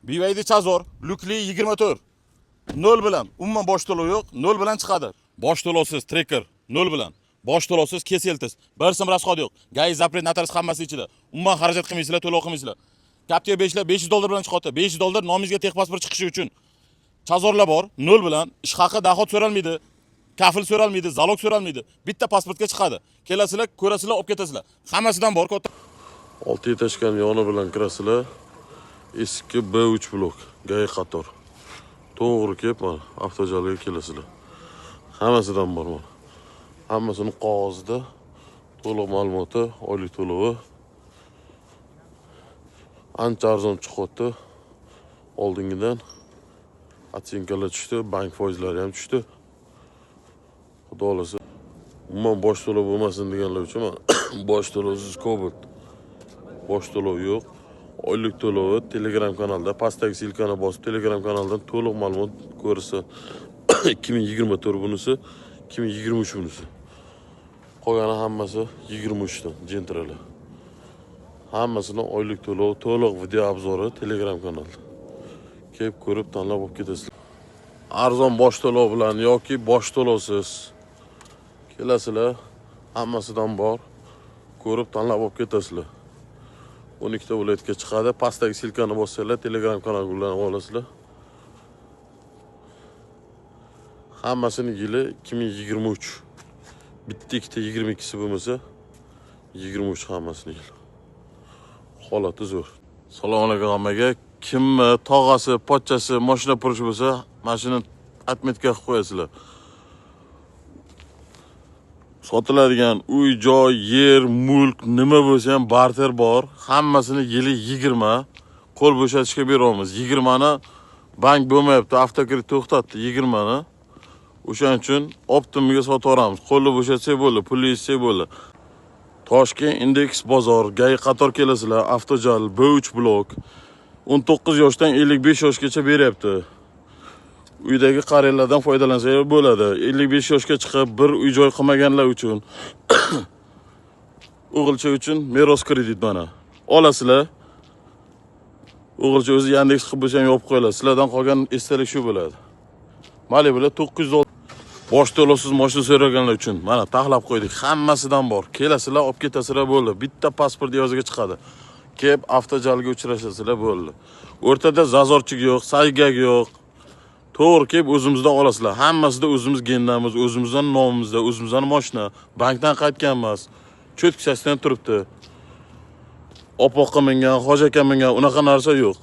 BYD Chazor, lyukli 24. 0 bilan, umuman bosh to'lov yo'q, 0 bilan chiqadi. Bosh to'lovsiz Tracker 0 bilan. Bosh to'lovsiz Kia Seltos. Bir so'm расход yo'q. ГАИ запрет notarius hammasi ichida. Umuman xarajat qilmaysizlar, to'lov qilmaysizlar. Captiva 5 lar 500 dollar bilan chiqyapti. 500 dollar nomingizga texpasport chiqishi uchun. Chazorlar bor, 0 bilan ish haqi доход so'ralmaydi. Kafil so'ralmaydi, залог so'ralmaydi. Bitta pasportga chiqadi. Kelasizlar, ko'rasizlar, olib ketasizlar. Hammasidan bor katta. 6 этажка ni yoni bilan kirasizlar. Eski B3 blok, ГАИ qator. To'g'ri kelib mana avtojalga kelasizlar. Hammasidan bor mana. Hammasini qog'ozida to'liq ma'lumoti, oylik to'lovi ancha arzon chiqyapti. Oldingidan оценка lar tushdi, bank foizlari ham tushdi. Xudo xohlasa, umuman bosh to'lov bo'lmasin deganlar uchun mana bosh to'lovsiz Cobalt. Bosh to'lov yo'q. Oylik to'lovi Telegram kanalda, pastdagi ссылка ni bosib Telegram kanaldan to'liq ma'lumot ko'rsa 2024 bunisi, 2023 bunisi. Qolgani hammasi 23 dan Gentralar. Hammasini oylik to'lov, to'liq video обзор i Telegram kanalda. Kelib ko'rib tanlab olib ketasizlar. Arzon bosh to'lov bilan yoki bosh to'lovsiz kelasizlar, hammasidan bor. Ko'rib tanlab olib ketasizlar. 12 ta viloyatga chiqadi. Pastdagi ссылка ni bossanglar, Telegram kanalga ulanib olasizlar. Hammasini yili 2023. Bitta ikkita 22si bo'lmasa 23 hammasini yili. Holati zo'r. Assalomu alaykum hammaga. Kimni tog'asi, pochchasi, mashina purishi bo'lsa, mashina отметка qilib qo'yasizlar. Sotiladigan uy, joy, yer, mulk nima bo'lsa ham barter bor. Hammasini yili 20 qo'l bo'shatishga beramiz. 20 ni bank bo'lmayapti, avtokredit to'xtatdi 20 ni. O'shaning uchun оптом ga sotib yuboramiz. Qo'lni bo'shatsak bo'ldi, pulni yetsak bo'ldi. Toshkent Indeks bozor, ГАИ qator kelasizlar, avtojal B3 blok. 19 yoshdan 55 yoshgacha beryapti. Uydagi qariyalardan foydalansa bo'ladi. 55 yoshga chiqib bir uy joy qilmaganlar uchun o'g'ilcha uchun meros kredit mana. Olasizlar. O'g'ilcha o'zi Yandex qilib bo'lsa ham yopib qo'yiladi. Sizlardan qolgan esdalik shu bo'ladi. Mali bular 900 dollar. Bosh to'lovsiz mashina so'raganlar uchun mana taxlab qo'ydik. Hammasidan bor. Kelasizlar, olib ketasizlar bo'ldi. Bitta pasport yoziga chiqadi. Kelib avtojalga uchrashasizlar bo'ldi. O'rtada зазорчик yo'q, saygak yo'q. To'g'ri kelib o'zimizdan olasizlar. Hammasida o'zimiz gendamiz, o'zimizdan nomimizda, o'zimizdan mashina, bankdan qaytgan emas. Cho'tkisasidan turibdi. Opoqqa mingan, hoji aka mingan, unaqa narsa yo'q.